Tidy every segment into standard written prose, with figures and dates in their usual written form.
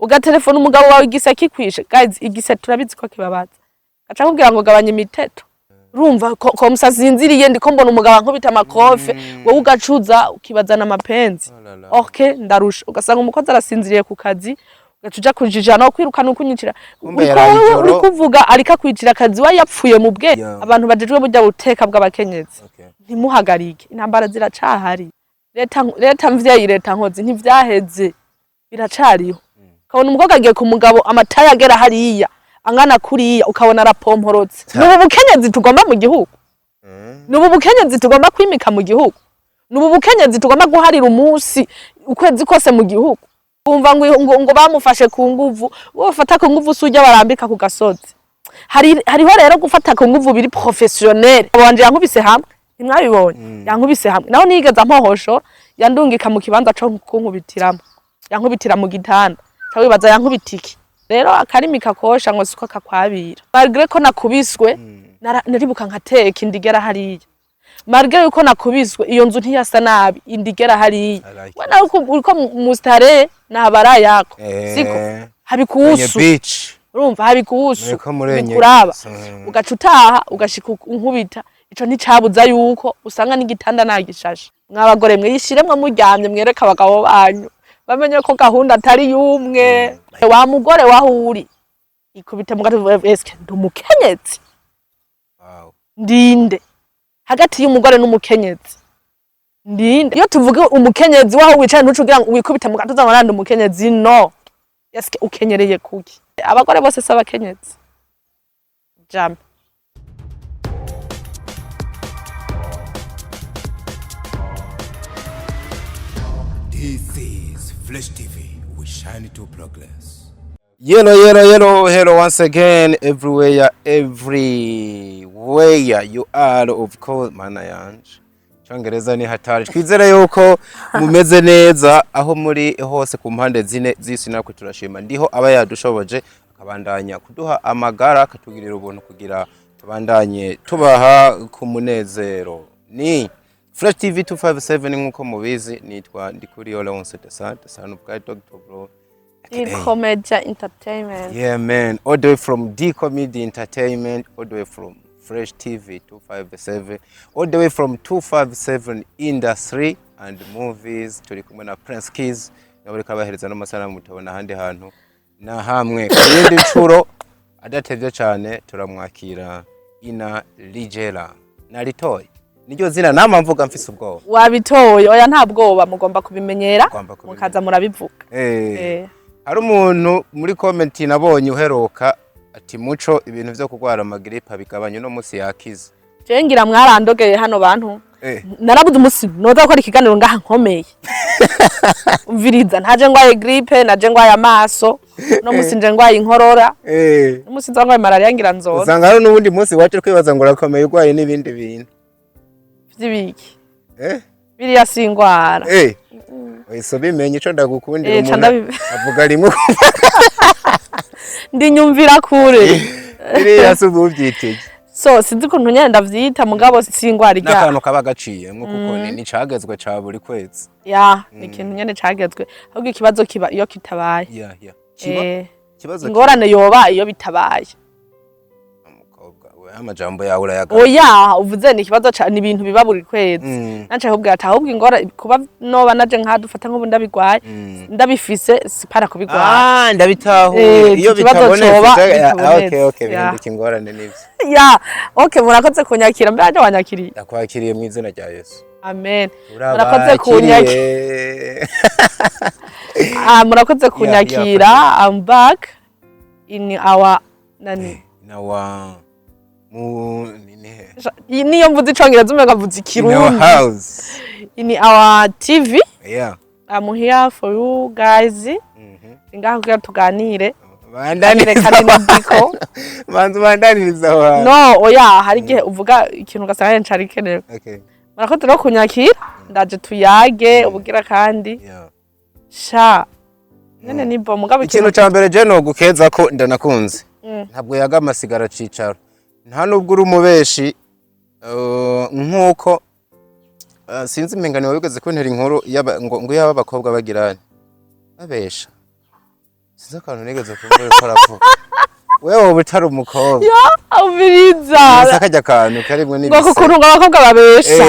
Ugatelefona umugabo wawe, igise kikwishe. Guys, igise turabizi ko kibabaza. Gaca akubwira ngo gabanya imiteto. Urumva ko musazinziriye, ndiko mbona umugabo ankubita amakofe, wowe ugacuza ukibazana amapenzi. Oh la la. Okay, ndarusha. Ugasanga umukozi arasinziriye ku kazi, ugaca uja kujija no kwirukana ukunyicira. Kumbe Uriko yaraye wewe ijoro. uri kuvuga ariko akwicira akazi, we yapfuye mu bwe. Abantu bajejwe burya buteka bw'abakenyezi, ntimuhagarike intambara, ziracahari. Leta, leta mvyeyi, leta nkozi, ntivyaheze, biracariho. Ukabona umukobwa agiye ku mugabo, amataye agera hariya angana kuriya, ukabona arapomporotse. Ni ubu bukenyezi tugomba mu gihugu? Ni ubu bukenyezi tugomba kwimika mu gihugu? Ni ubu bukenyezi tugomba guharira umunsi ukwezi kose mu gihugu? Kumva ngo bamufashe ku nguvu, uwo bafata ku nguvu si ujya barambika ku gasozi. Hariho rero gufata ku nguvu biri professionnel. Wanje yankubise hamwe, ntimwabibonye? Yankubise hamwe naho nigeze ampohoshora, yandungika mu kibanza co kunkubitiramo, yankubitira mu gitanda. Ca wibaza yankubita iki? Rero akarimi kakosha ngo siko kakwabira. Malgré ko nakubiswe, naribuka nkateka indigera hariya. Malgré yuko nakubiswe, iyo nzu ntiyasa nabi, indigera hariya. I like. We nawe uriko mustare nabara yako, siko? Kwenye Habikuhusu. beach. Urumva, habikuhusu. Muriko murenye. Bikuraba. Ugaca utaha, ugashika unkubita. Ico nticabuza yuko usanga n'igitanda nagishashe. Mwabagore mwe, yishiremwo muryamye, mwereke abagabo banyu, bamenye ko gahunda atari y'umwe. Wa mugore waho uri, ikubite mu gatuza: eske ndi umukenyezi? Ndinde hagati y'umugore n'umukenyezi? Ndinde? Iyo tuvuga umukenyezi, waho wicaye, ntuce ugira ngo wikubite mu gatuza ngo nandi umukenyezi. No, eske ukenyereye kuki? Abagore bose si abakenyezi, jamais. This is Flash TV. We shine to progress. Yellow, yellow, yellow, hello once again, everywhere, everywhere you are, of course, mana yanje. Icongereza ni hatari. Twizere yuko mumeze neza aho muri hose ku mpande zine z'isi. Natwe turashima ndiho aba yadushoboje, akabandanya kuduha amagara, akatugirira ubuntu kugira tubandanye tubaha ku munezero. Ni Fresh TV 257 nkuko mubizi, nitwa Ndikuriyo Leonce the Son, the son of God, Dr. Bro. Comedy Entertainment. Yeah, man. All the way from D Comedy Entertainment, all the way from Fresh TV 257, all the way from 257 Industry and Movies. Turi kumwe na Prince Keys, nawe ariko abahereza n'amasanamu mutabona ahandi hantu na hamwe. Ku yindi ncuro adatevye cane turamwakira Ina Ligera. Naritoye. Niryo zina nama mvuga mfise ubwoba. Wabitoye. Oya, nta bwoba, mugomba kubimenyera. Ugomba kubimenyera. Mukaza murabivuga. Hari umuntu muri comment nabonye uheruka ati: "Muco, ibintu vyo kurwara amagripe bigabanya." Uno munsi yakize. Je ngira mwarandogeye hano bantu. Narabuze umunsi noza gukora ikiganiro ngaha nkomeye. Umviriza, ntaje ngwaye grippe, naje ngwaye amaso, no musi nje ngwaye inkorora, no musi nza ngwaye malaria, ngira nzoza. Usanga hari n'ubundi munsi wacu kwibaza ngo urakomeye, urwaye n'ibindi bintu. Vy'ibiki? Eh? Biriya si ingwara. Wahise ubimenya ico ndagukundira. Ca Umuntu avuga rimwe. Ndinyumvira kure. Biriya si ubu uvyitege. So sinzi ukuntu nyene ndavyita, mugabo si ingwara irya. N'akantu kaba gaciyemwo kuko ni cagezwe ca buri kwezi. Ya, ni ikintu nyene cagezwe, ahubwo ikibazo kiba iyo kitabaye. Ya, kiba ikibazo. Ingorane yoba iyo bitabaye. Umukobwa we, amajambo yawe urayagaye. Oya, uvuze ni ikibazo ni ibintu biba buri kwezi. Nanje ahubwo ati ahubwo ingora kuba noba naje nkadufata nk'ubu ndabigwaye, ndabifise sipara kubigwara. Ah, ndabitahuye. Iyo Ikibazo bitabonetse coba ah, okay. bitabonetse. Okay, bihinduka ingorane nivyo. Ya, okay, murakoze kunyakira. Mbere aje wanyakiriye. Ndakwakiriye mu izina rya Yesu. Amen. Murakoze kunyakira. Urabakiriye. Ah, murakoze kunyakira. I'm back in our nani. Nawa mu ni he? Niyo mvuze icongereza umenga mvuze In our ikirundi. house. In our TV. I'm here for you guys. Ngaho kugira tuganire. Bandaniriza. Kandi n'indiko. Banza bandaniriza aho hantu. No, oya, hari igihe uvuga ikintu ugasanga ncari kenewe. Murakoze no kunyakira, ndaje tuyage ubugira kandi. Sha nyene nibo mugabo. Ikintu ca mbere je no gukeza ko ndanakunze, ntabwo yaga amasigara cicaro, nta nubwo uri umubeshi, nkuko sinzi imengano wigeze kuntera inkuru ngo yaba abakobwa bagirane babesha. Sinzi akantu nigeze kumva uriko uravuga. Wewe woba utari umukobwa. Umviriza. Gusa karya kantu karimwo ngo n'ibise. Kukuntu ngo abakobwa babesha,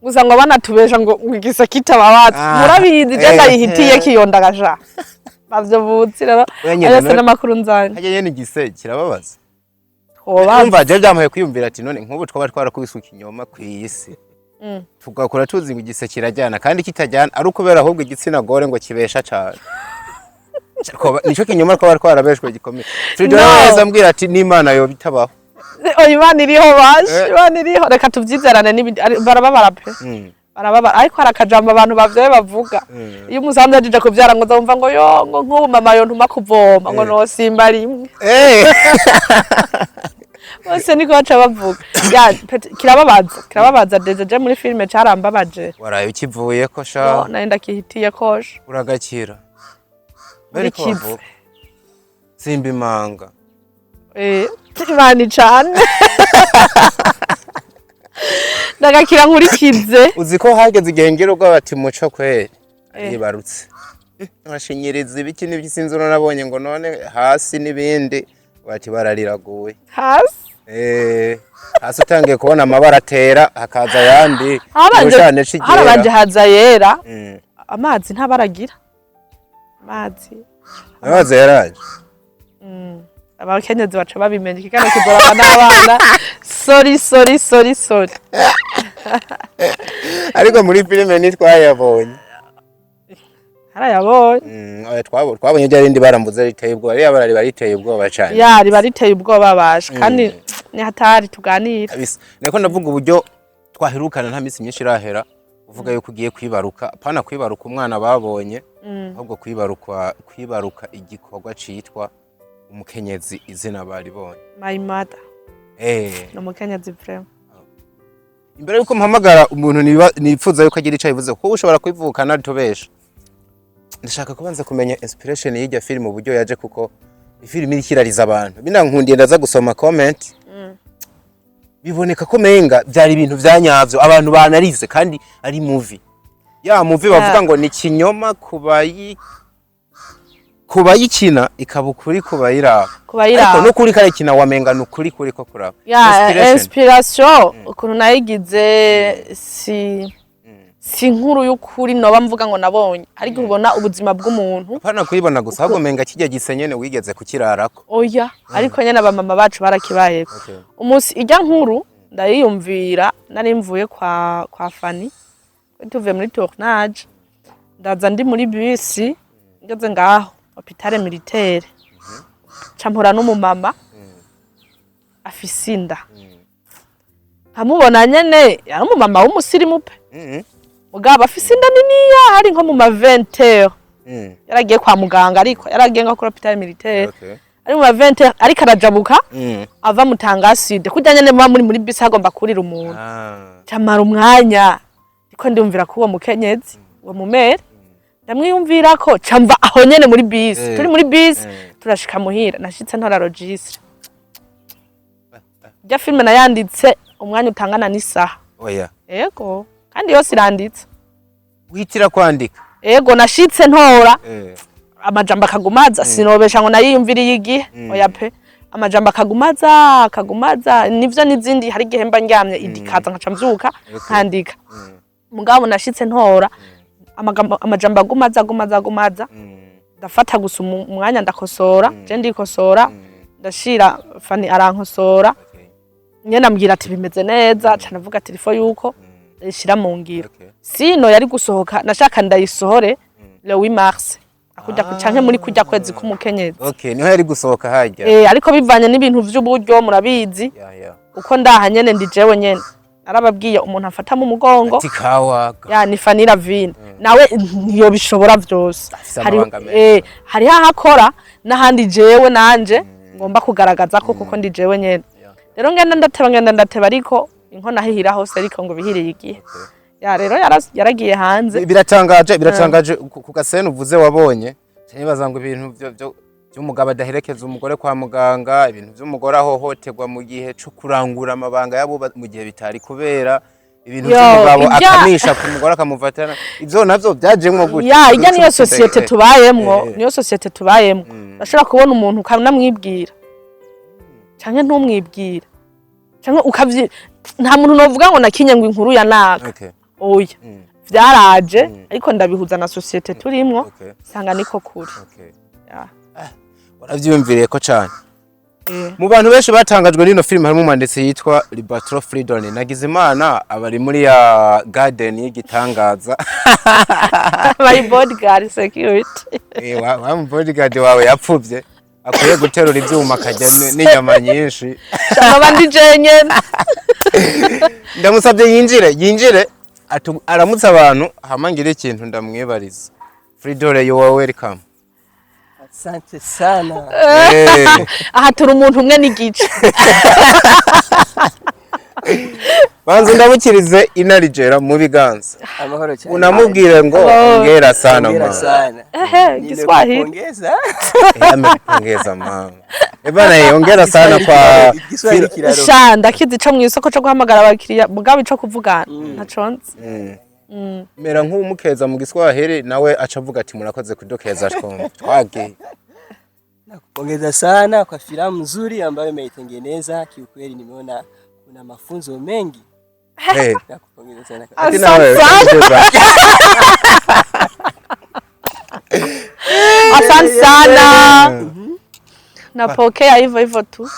gusa ngo banatubesha ngo igise kitababaza. Murabizi, je ndayihitiye kiyondagasha bavyo butsi rero. Oya nyene, ayo se n'amakuru nzanye. Harya nyene igise kirababaza. Twobaza. Umva, je byamuhaye kwiyumvira ati: none nk'ubu twaba twarakubiswe ikinyoma kw'isi, tugakora tuzi ngo igise kirajyana kandi kitajyana, ari ukubera ahubwo igitsina gore ngo kibesha cane. Nico kinyoma twaba twarabeshwe gikomeye. Frido No. yaheze ambwira ati n'Imana yoba itabaho. Oya, Imana iriho bashe. Imana iriho, reka tuvyizerane n'ibindi. Barababara pe. Barababara, ariko hari akajambo abantu bavyaye bavuga. Iyo umusanze ahejeje kuvyara, ngo uzumva ngo yo, ngo nk'ubu mama yontuma kuvoma, ngo nosimba rimwe. Bose niko baca bavuga. Ya, kirababaza, kirababaza. Déjà je muri filime carambabaje. Waraye ukivuyeko sha. No, nari ndakihitiye kosha. Uragakira. Bariko Urikize. bavuga simba imanga. Imana icane, ndagakira nkurikize. Uzi ko hageze igihe ngira ubwoba ati muco kweri aribarutse, nkashinyiriza ibiki n'ibiki, sinzi, nabonye ngo none hasi n'ibindi bati barariraguye. Hasi. Hasi utangiye kubona amabara atera, hakaza ayandi. Habanje urushane c'igera. Harabanje haza yera. Amazi ntabaragira amazi. Amazi yaraje. Abakenyezi baca babimenya. Ikiganiro kizoraba n'abana. Sorry, sorry, sorry, sorry. Ariko muri filime ntitwayabonye. Harayabonye. Oya, twabonye rya rindi barambuze riteye ubwoba, ririya bara riba riteye ubwoba cane. Ya, riba riteye ubwoba basha, kandi ni hatari tuganira. Kabisa. Niko ndavuga uburyo twaherukana, nta minsi myinshi irahera uvuga yuko ugiye kwibaruka, apana kwibaruka umwana babonye, ahubwo kwibaruka igikorwa citwa umukenyezi, izina baribonye. My mother ni umukenyezi vraiment. Imbere yuko mpamagara umuntu nipfuza yuko agira ico abivuze, kuko ushobora kwivukana tubesha, ndashaka kubanza kumenya inspiration y'irya film, uburyo yaje, kuko ifilm iriko irariza abantu. Binankundiye ndaza gusoma comment, biboneka ko menga byari ibintu vya nyavyo, abantu banarize kandi ari movie ya movie bavuga ngo ni kinyoma kubayikina ikaba ukuri kubayiraba. Kubayiraba. Ariko no kuri karekina wamenga ni ukuri kuri ko kuraba. Ya. Inspiration. Inspiration ukuntu nayigize, si nkuru y'ukuri noba mvuga ngo nabonye, ariko ubona ubuzima bw'umuntu. Apana kuyibona gusa, ahubwo menga kijya gise nyene wigeze kukirarako. Oya, ariko nyene abamama bacu barakibayeko. Umunsi ijya nkuru ndayiyumvira, nari mvuye kwa Fani, tuvuye muri tournage, ndaza ndi muri bisi, ngeze ngaho hôpital militaire, ca mpura n'umumama afise inda. Nkamubona nyene yari umumama w'umusirimu pe. Mugabo afise inda niniya, hari nko mu ma 20 heures. Yaragiye kwa muganga, ariko yaragiye nko kuri hôpital militaire. Ari mu ma 20 heures, ariko arajabuka ava mu Tanga Sud, kurya nyene muba muri bisi hagomba kurira umuntu. Camara umwanya ndiko ndiyumvira ko uwo mukenyezi, uwo mumere, ndamwiyumvira ko camva aho nyene muri bisi. Turi muri bisi, turashika muhira, nashitse ntora registre rya filime. Nayanditse umwanya utangana n'isaha. Oya. Ego, kandi yose iranditse. Witira kwandika? Ego, nashitse ntora amajambo akagumaza. Sinobesha ngo nayiyumviriye igihe, oya pe. Amajambo akagumaza, akagumaza, nivyo n'izindi. Hari igihe mba ndyamye idikaza, nkaca mvyuka nkandika. Mugabo nashitse ntora amajambo agumaza, agumaza, agumaza. Ndafata gusa umwanya ndakosora, je ndikosora, ndashira Fani arankosora. Nyene ambwira ati bimeze neza. Ca ndavuga ati il faut yuko ndayishira mu ngiro. Sino yari gusohoka, nashaka ndayisohore le 8 mars akujya canke muri kujya kwezi k'umukenyezi. Okay, niho yari gusohoka hajya. Ariko bivanye n'ibintu vy'uburyo, murabizi. Ya. Uko ndaha nyene ndi jewe nyene, narababwiye umuntu afata mu mugongo. Ati kawaga. Ya, ni Fanny Lavine, nawe ntiyobishobora vyose. Afise Hari amabanga menshi. Hariho aho akora n'ahandi jewe nanje ngomba kugaragaza ko kuko ndi jewe nyene. Rero ngenda ndateba, ngenda ndateba, ariko inkona hihira hose, ariko ngo bihiriye igihe. Ya, rero yaragiye hanze. Biratangaje, biratangaje ku gasene uvuze wabonye. Nibaza ngo ibintu byo by'umugabo adaherekeza umugore kwa muganga, ibintu by'umugore ahohoterwa mu gihe cyo kurangura amabanga yabo mu gihe bitari kubera Ibintu Yo, by'umugabo irya akamisha ku mugore akamufatana, ivyo navyo byajemwo gute? Ya, ijya niyo société tubayemwo. Niyo société tubayemwo. Urashobora kubona umuntu ukanamwibwira canke ntumwibwira, canke ukavyi, nta muntu novuga ngo nakinye ngo inkuru ya naka. Oya, vyaraje, ariko ndabihuza na société turimwo, sanga niko kuri. Ya. Waravyiyumviriye ko cane. Eh. Mu bantu benshi batangajwe n'ino filime harimo umwanditsi yitwa Libatro Freedom Nagizimana, abari muri ya garden y'igitangaza. My bodyguard security. Wa mu bodyguard wawe yapfuvye, akwiye guterura ivyuma akarya n'inyama nyinshi. Shaka ndi jenyene. Ndamusabye yinjire aramutse abantu, hama ngire ikintu ndamwibariza. Fridore, you are welcome. Asante sana. Aha turi umuntu umwe n'igice. Banza ndamukirize inarijera mu biganza. Amahoro cyane. Unamubwire ngo hongera sana Hongera mama. sana. Ehe, Kiswahili. Nimekupongeza. Amekupongeza mama. Eh bana, hongera sana kwa Igiswahili kiraro. Sha, ndakizi ico mw'isoko co guhamagara abakiriya, mugabo ico kuvugana ntaco nzi. Mera nk'umukeza mu Giswahili, nawe aca avuga ati murakoze kudukeza, twumva twagiye. Nakupongeza sana kwa filamu nzuri ambayo umeitengeneza. Kiukweli nimeona kuna mafunzo mengi. Nakupongeza sana. Ati nawe Asante sana. ongeza. Asante sana, napokea hivyo hivyo tu.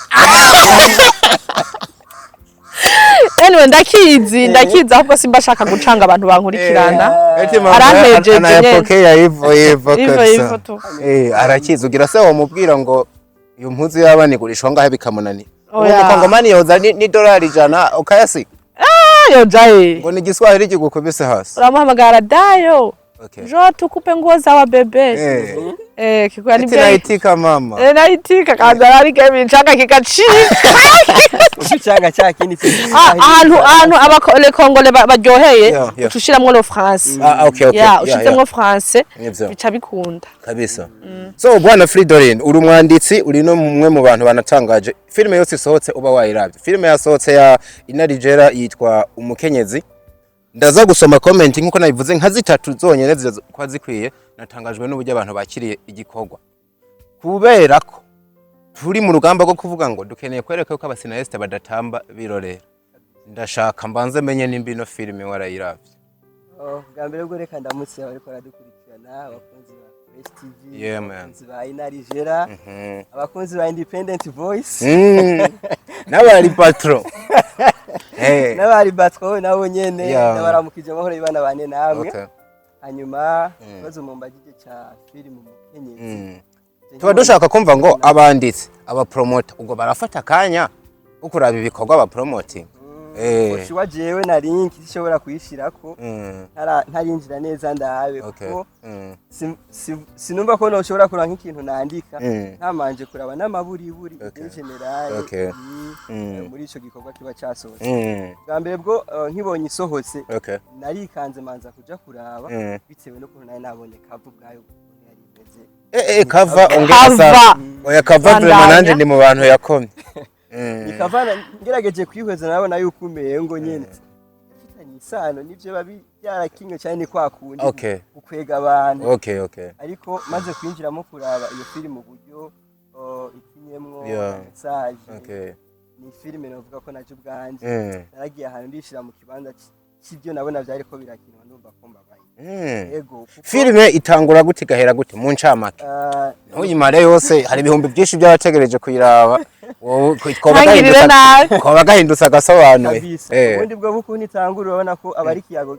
Anyway, ndakizi, ndakizi, ahubwo simba shaka gucanga abantu bankurikirana. Ati mama Arampejeje. Anayapokea hivyo hivyo Hivyo kabisa. hivyo tu. Arakizi. Ugira se wamubwira ngo iyo mpuzu y'abana igurishwa ngahe bikamunanira? Oya. Umukongomani yoza ni $100 ukayasiga. Yojaye. Ngo ni Igiswahili kigukubise hasi. Uramuhamagara dayo. Okay. Jo tukupe nguo za wa bébé. Kikuya ni Ati bei. naitika mama. Naitika kaza ariko ibicanga kigacika. Ukichanga cha kindi. Ah, ahantu abakongole baryoheye, Yeah. uca ushiramwo le français. Ah, okay. Ya, ushizemwo français Nivyo. bica bikunda. Kabisa. So bwana Fridorin, uri umwanditsi, uri no mumwe mu bantu banatangaje. Filime yose isohotse uba wayiravye. Filime yasohotse ya Inarijera yitwa Umukenyezi. Ndaza gusoma comment nkuko nabivuze nka zitatu zonyene ziza kwa zikwiye. Natangajwe n'uburyo abantu bakiriye igikorwa. Kubera ko turi mu rugamba rwo kuvuga ngo dukeneye kwereka ko aba cinéastes badatamba birorera. Ndashaka mbanze menye nimba ino filime warayiravye. Oh, bwa mbere bwo reka ndamutse abariko baradukurikirana, abakunzi ba Fresh TV, Yeah, man. abakunzi ba Inarijera, abakunzi ba Independent Voice, N'abari patron. Hey. N'abari batwo nabo nyene, ndabaramukije, amahoro y'Imana bane namwe. Hanyuma ikibazo mumbajije ca filime Umukenyezi. Tuba dushaka kumva ngo abanditsi, abapromota, ubwo barafata akanya ko kuraba ibikorwa bapromoting. Ushiwa jewe na link ishobora kuyishirako ntarinjira neza ndabe, kuko sinumva ko noshobora kuraba nk'ikintu nandika ntamanje kuraba n'amaburiburi in général muri ico gikorwa kiba casohotse. Bwa mbere bwo nkibonye isohotse, narikanze manza kuja kuraba, bitewe n'ukuntu nari nabonye cover ubwayo ukuntu yari imeze. Cover, ongera Cover. sana. Oya, cover vraiment. Bandanya. Nanje ndi mu bantu yakomye. Ni cover ngerageje kwihweza nabona yuko umengo nyene ifitanye isano n'ivyo babi byarakinwe cyane, ni kwa kundi gukwega abantu. Okay. Ariko maze kwinjiramo kuraba iyo filime uburyo ikinyemwo message, ni filime navuga ko naje ubwanje naragiye ahantu ndishira mu kibanza c'ivyo nabona vyariko birakinwa, ndumva ko mbabaye. Yego, Filime itangura gute igahera gute mu ncamake? Ntuyimare yose, hari ibihumbi byinshi by'abategereje kuyiraba. Wowe koba Ntangirire nabi. Koba gahindutse agasobanuye. Kabisa. Ubundi bwo bukuntu itangura, urabona ko aba ari ikiyago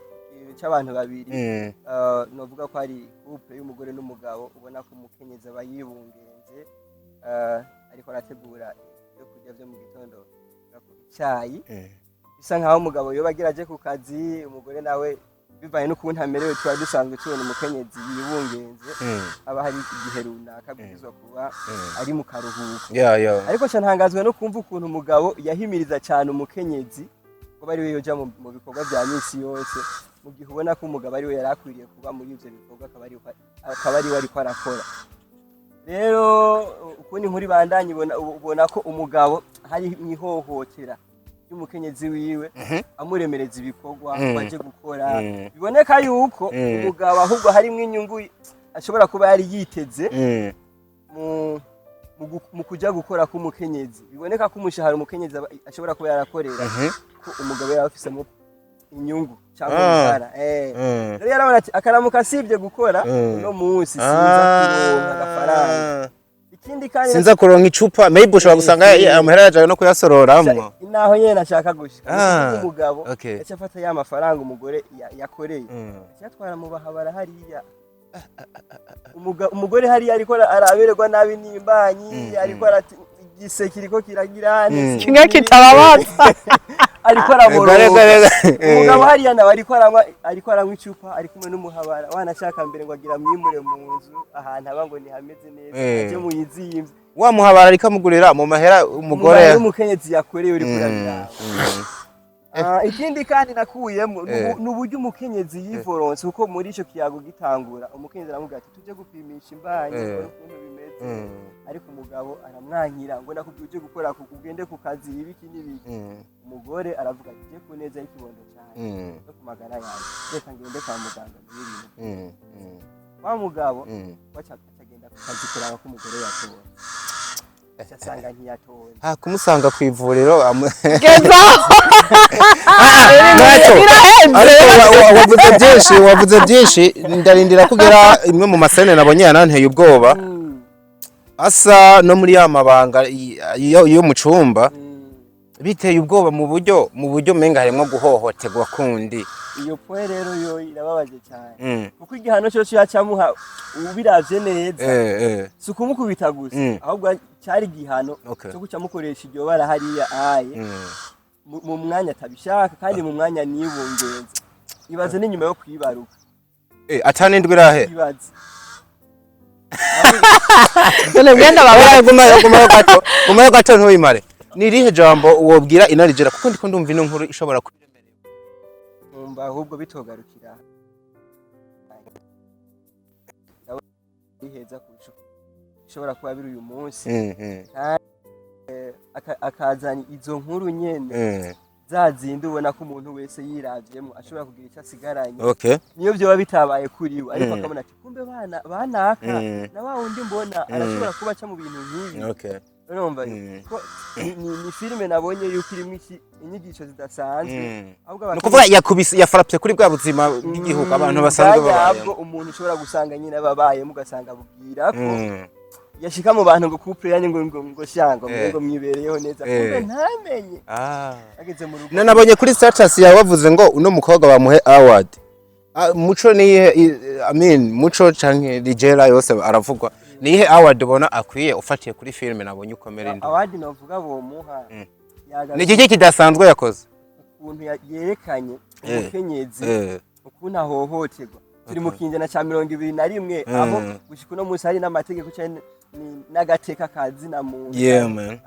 c'abantu babiri. Novuga ko ari couple y'umugore n'umugabo, ubona ko umukenyezi aba yibungenze, ariko arategura ibyo kurya vyo mu gitondo, icyayi. Bisa nkaho umugabo yoba agira aje ku kazi, umugore nawe bivanye n'ukuntu amerewe, tuba dusanzwe tubona umukenyezi yibungenze, aba hari igihe runaka abwirizwa kuba ari mu karuhuko. Ariko nca ntangazwa no kumva ukuntu umugabo yahimiriza cyane umukenyezi ko ari we yoja mu bikorwa bya misi yose, mu gihe ubona ko umugabo ari we yari akwiriye kuba muri ivyo bikorwa, akaba ari we ariko arakora. Rero ukundi inkuru ibandanya, ubona ko umugabo hari ihohotera. y'umukenyezi wiwe, amuremereza ibikorwa baje gukora. Biboneka yuko umugabo ahubwo harimwo inyungu ashobora kuba yari yiteze mu kuja gukora k'umukenyezi. Biboneka ko umushahara umukenyezi ashobora kuba yarakorera, ko umugabo yari afisemo inyungu cyangwa umushahara. Rero yarabona ati akaramuka asibye gukora uno munsi, sinza kuronka agafaranga. Ikindi kandi, Sinza kuronka icupa, maybe ushobora gusanga amahera yajaye no kuyasororamwo. Naho nyene nashaka gushika. Umugabo yaca afata ya mafaranga umugore yakoreye, yatwara mu bahabara hariya. Umugore hariya ariko arabererwa nabi n'imbanyi, ariko arati igise kiriko kiragira Kimwe kitababaza. Ariko Rega, araboroga. Rega, rega. Umugabo hariya nawe ariko aranywa icupa, ari kumwe n'umuhabara, wanashaka mbere ngo agira mwimure mu nzu ahantu aba ngo ntihameze neza, aje muyizimvye. Wa muhabara ariko amugurira mu mahera umugore. Umugore w'umukenyezi yakoreye, uri kurabiraba. Ikindi kandi nakuyemo ni uburyo umukenyezi yivoronse, kuko muri ico kiyago gitangura umukenyezi aramubwira ati tuje gupimisha imbanyi, ukore ukuntu bimeze, ariko umugabo aramwankira ngo nakubwiye uje gukora, ugende ku kazi, ibiki n'ibiki. Umugore aravuga ati je ku neza y'ikibondo cyane no ku magara yanjye, reka ngende kwa muganga muri ibintu. Wa mugabo waca acagenda ku kazi kuraba ko umugore yatoye, aca asanga ntiyatoye. Ah, kumusanga ku ivuriro Gezaho. Ntacyo. Birahenze. Ariko wavuze byinshi, ndarindira kugera imwe mu ma scènes nabonye yananteye ubwoba, asa no muri ya mabanga yo mu cumba. Biteye ubwoba mu buryo menga harimwo guhohoterwa kundi. Iyo point rero yo irababaje cyane, kuko igihano cyose yacamuha ubiravye neza si ukumukubita gusa, ahubwo cyari igihano cyo guca mukoresha iryo bara hariya aye mu mwanya atabishaka kandi mu mwanya nibungenze. Ibaze n'inyuma yo kwibaruka. Atanindwi irahe. Ibaze. None mwenda baba Gumayo, gumayo gato, gumayo gato, ntuyimare. Ni irihe jambo wobwira inarijera, kuko ndiko ndumva ino nkuru ishobora Nkumva ahubwo bitogarukira, ndabona biheza kurusha bishobora kuba biri uyu munsi, akazana izo nkuru nyene za zindi ubona ko umuntu wese yiravyemo ashobora kugira icyo asigaranye, niyo byoba bitabaye kuri we, ariko akabona ati kumbe bana banaka na wa wundi mbona arashobora kuba aca mu bintu nk'ibi. Urumva ko ni filime nabonye yuko irimo inyigisho zidasanzwe, ahubwo Ni ukuvuga yakubise, yafarapye kuri bwa buzima bw'igihugu abantu basanzwe bwanyabwo, babayemo. Umuntu ushobora gusanga nyine ababayemo, ugasanga abubwira ko yashika mu bantu ngo couple yanyu ngo shango ngo mwibereyeho neza, kumbe ntamenye ageze mu rugo. Nabonye kuri status yawe wavuze ngo uno mukobwa bamuhe award. Muco niyihe, I mean, Muco canke Ligera yose aravugwa, niyihe award ubona akwiye ufatiye kuri filime nabonye ukomera indi? Award novuga bomuha, Ni iki kidasanzwe yakoze? Ukuntu yerekanye umukenyezi ukuntu ahohoterwa. Turi mu kinjana ca 21, aho gushika uno munsi hari n'amategeko canke n'agateka ka zina muntu. Yeah, man.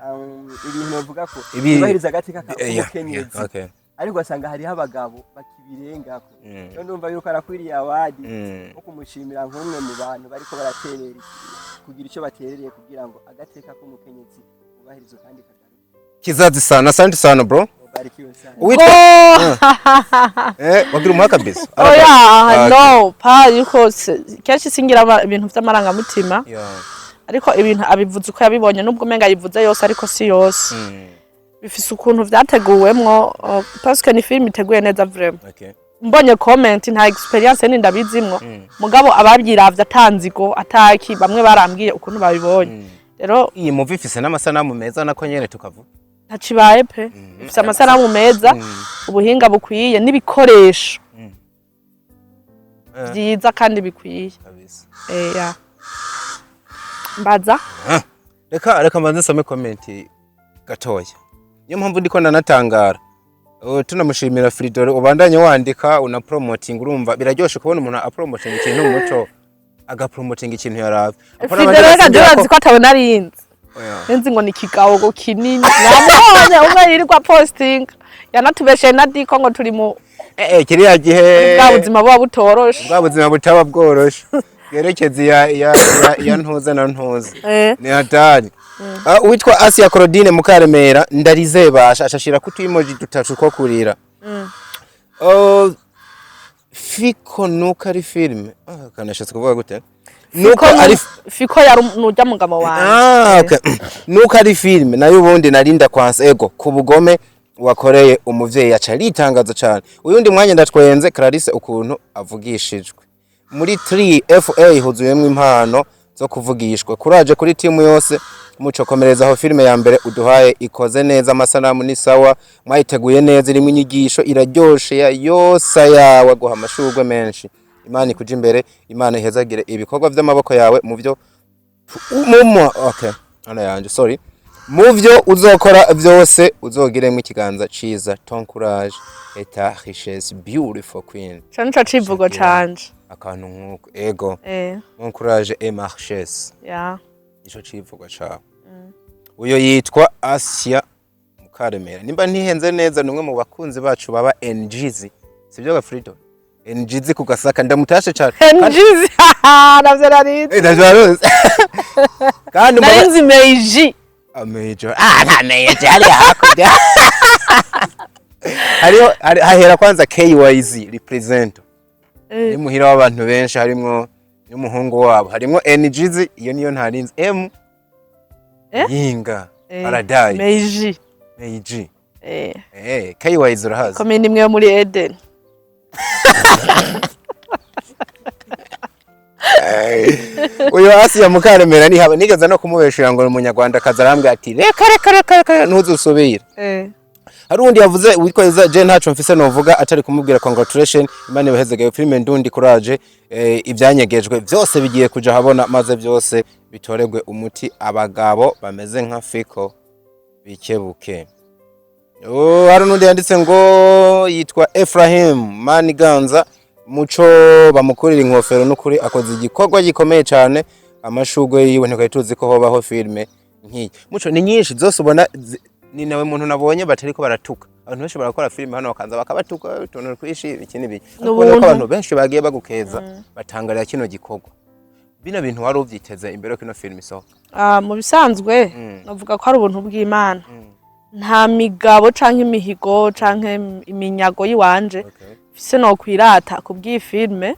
Ibintu bavuga ko yubahiriza agateka ka k'umukenyezi, ariko ugasanga hariho abagabo bakibirengako. Rero ndumva yuko arakwiriye award wo kumushimira nk'umwe mu bantu bariko baraterera kugira ico baterereye kugira ngo agateka k'umukenyezi kubahirizwe kandi kagaruke. Kizazi sana, asante sana bro. Mubarikiwe sana. Uwitwa wagira umuha kabisa. Oya. Ah, No pa yuko kenshi singira ibintu vy'amarangamutima, ariko ibintu abivuze uko yabibonye, nubwo umenga yivuze yose ariko si yose. Bifise ukuntu vyateguwemwo, parce que ni film iteguye neza vraiment. Mbonye comment, nta experience ni ndabizimwo, mugabo ababyiravye atanzigo ataki, bamwe barambwiye ukuntu babibonye. Rero Iyi movie ifise n'amasanamu meza nako nyene tukavuga. Ntacibaye pe, ifise amasanamu meza, ubuhinga bukwiye n'ibikoresho vyiza kandi bikwiye. Kabisa. Ya. Mbaza. Reka mbanze nsome comment gatoya, niyo mpamvu ndiko ndanatangara. Tunamushimira Fridore, ubandanye wandika una promoting. Urumva biraryoshe kubona umuntu apromoting ikintu muco, agapromoting ikintu yaravye. Apana abandi Fidele, reka basinzira jya ko atabona arinze. Oya. Nzi ngo ni ikigawo kinini namubonye umwe yirirwa posting, yanatubesheye na diko ngo turi mu Kiriya gihe bwa buzima buba butoroshe. Bwa buzima butaba bworoshe. Bwerekeza iya ntuze na ntuze. Ni hatari. Ah, uwitwa Asia Claudine Mukaremera ndarizebasha ashashira ku tuimoji dutatu two kurira. Oh, fiko nuko ari filime. Ah, kanashatse kuvuga gute? Nuko ari Fiko yari nujya mugabo wanje. Ah, okay. Nuko ari filime nayo ubundi narinda kwansa ego ku bugome wakoreye umuvyeyi, aca aritangaza cane. Uyundi mwanya ndatwenze Clarisse ukuntu avugishijwe. Muri 3FA huzuyemwo impano zo kuvugishwa. Kuraje kuri timu yose, muco komereza aho. Filime ya mbere uduhaye ikoze neza, amasanamu ni sawa, mwayiteguye neza, irimo inyigisho, iraryoshe ya yose yawe guha amashurwe menshi. Imana ikuja imbere, Imana ihezagire ibikorwa vy'amaboko yawe mu byo mumo, okay, ana yanje, sorry, muvyo uzokora vyose uzogiremwo ikiganza ciza. Ton courage et ta richesse, beautiful queen. Ico nico civugo Shakira. canje. Akantu nk'uko, ego. Mon courage et ma richesse. Ico civugo cawe. Uyo yitwa Asia Mukaremera, nimba ntihenze neza, ni umwe mu bakunzi bacu baba NGZ, sibyo ga Freedom NGZ ku Gasaka? Ndamutashe cane. NGZ navyo narizi. Eh, ndavyarose kandi Nari nzi Meiji. Amejo, ah, nta mejo hari hakurya, hariho hahera kwanza KYZ represent. Ni muhira w'abantu benshi, harimwo n'umuhungu wabo, harimwo NGZ, iyo niyo ntarinzi M. Eh? Yinga Paradise. Meiji. Meiji. Eh, KYZ urahazi? Komini imwe yo muri Eden. Uyu Asiya Mukaremera nihaba nigeze no kumubeshera ngo ni umunyarwanda akaza, arambwira ati: "Reka, reka, reka, reka, ntuzusubire." Hari uwundi yavuze witwa Iza, je ntaco mfise novuga atari kumubwira congratulation, Imana ibahezegeye, filime ndundi, courage. Ivyanyegejwe vyose bigiye kuja habona maze byose bitoregwe umuti, abagabo bameze nka Fiko bikebuke. Oh, hari n'undi yanditse ngo yitwa Ephraim Maniganza, muco bamukurira inkofero n'ukuri, akoze igikorwa gikomeye cyane, amashurwe yiwe. Ntikari tuzi ko hobaho filime nk'iyi. Muco, ni nyinshi zose ubona ni nawe muntu nabonye batariko baratuka. Abantu benshi barakora filime hano bakaza bakabatuka utuntu twishi, iki n'ibiki. Ariko ubona ko N'ubuntu. abantu benshi bagiye bagukeza, batangarira kino gikorwa. Bino bintu wari uvyiteze imbere yo kino filime isohoka? Ah, mu bisanzwe navuga ko ari ubuntu bw'Imana. Nta migabo canke imihigo canke iminyago yiwanje mfise no kwirata ku bw'iyi filime,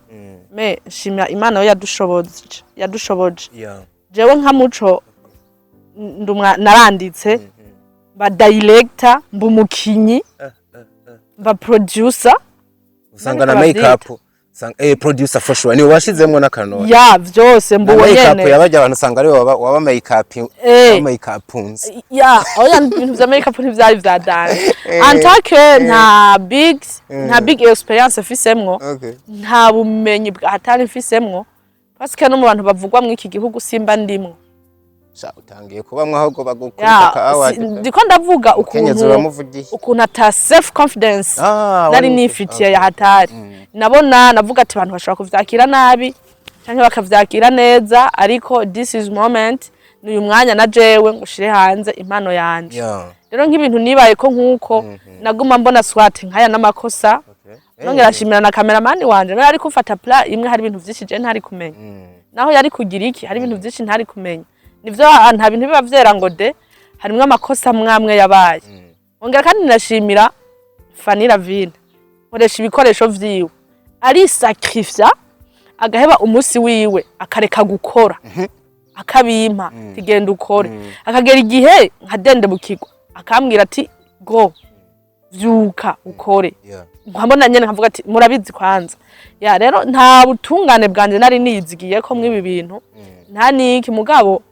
mais nshimira Imana yo yadushoboje. Jewe nka Muco naranditse, mba director, mba umukinyi, mba producer. Usanga na None make up, usanga producer for sure, ni washizemwo n'akantu. Ya, vyose Na mbuwo make up nyene. yabajya abantu usanga ari waba make up. Make upunze. Ya, oya, ibintu vya make up ntivyari vya danger. En tant que nta big experience mfisemwo, nta bumenyi bwa hatari mfisemwo, parce que no mu bantu bavugwa mu iki gihugu simba ndimwo. Sha, utangiye kubamwo ahubwo bagukubita Ya, ka award. ndiko ndavuga Kenyezi ukuntu uramuvugiye. ukuntu ata self confidence Ah, nari wari nifitiye ya hatari. Nabona navuga ati abantu bashobora kuvyakira nabi canke bakavyakira neza, ariko this is moment, ni uyu mwanya na jewe ngushire hanze impano yanje. Rero nk'ibintu nibaye ko nk'uko naguma mbona swat nkaya n'amakosa. Nongera nshimira na cameraman wanje nawe yari kumfata plan imwe, hari ibintu vyinshi je ntari kumenya. Naho yari kugira iki, hari ibintu vyinshi ntari kumenya. Nivyo, ah, nta bintu biba vyera ngo de, harimwo amakosa mwamwe yabaye. Ongera kandi nashimira Fanny Lavine, nkoresha ibikoresho vyiwe, arisacrifia agaheba umunsi wiwe, akareka gukora, akabimpa, tigenda ukore. Akagera igihe nkadendebukirwa, akambwira ati: "Go, vyuka ukore." Nkabona nyene nkavuga ati murabizi kwanza. Ya, rero nta butungane bwanje nari nizigiye ko mw'ibi bintu, nta niki. Mugabo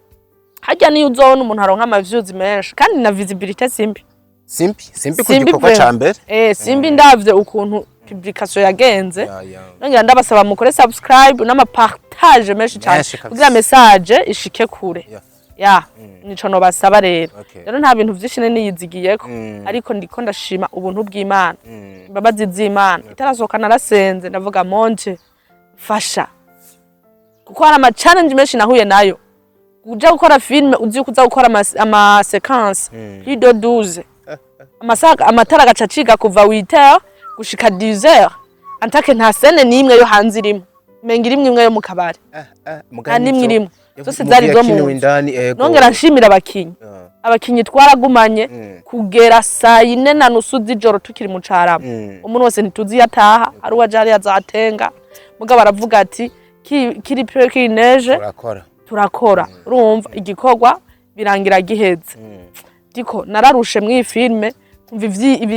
harya niyo uzobona umuntu aronka ama views menshi kandi na visibility simbi. Simbi, simbi ku Simbi gikorwa pe. ca mbere. Simbi, ndavye ukuntu publication yagenze. Ya. Nongera ndabasaba mukore subscribe n'ama partage menshi cyane Menshi kabisa. kugira message ishike kure. Ya, nico nobasaba rero. Rero nta bintu vyinshi nari niyizigiyeko, ariko ndiko ndashima ubuntu bw'Imana, imbabazi z'Imana. Itarasohoka narasenze, ndavuga: "Monje fasha," kuko hari ama challenge menshi nahuye nayo. Uja gukora filme uzi yuko uza gukora ama séquence plus de 12 amasaha, amatara agaca aciga kuva 8h gushika 10h, antake nta scène n'imwe yo hanze irimo. Menga irimwe imwe yo mu kabari. Mugani Nta n'imwe ivyo- irimwe. Zose zari izo mu yakiniwe nzu. Indani, ego. Nongera nshimira abakinyi. Abakinyi twaragumanye kugera saa 4:30 z'ijoro tukiri mu Carama. Umuntu wese ntituzi iyo ataha, ari uwaje hariya azatenga, mugabo aravuga ati qu'il pleuve, qu'il neige, urakora. Turakora. Urumva igikorwa birangira giheze. Diko nararushe mw'iyi filme, nkumva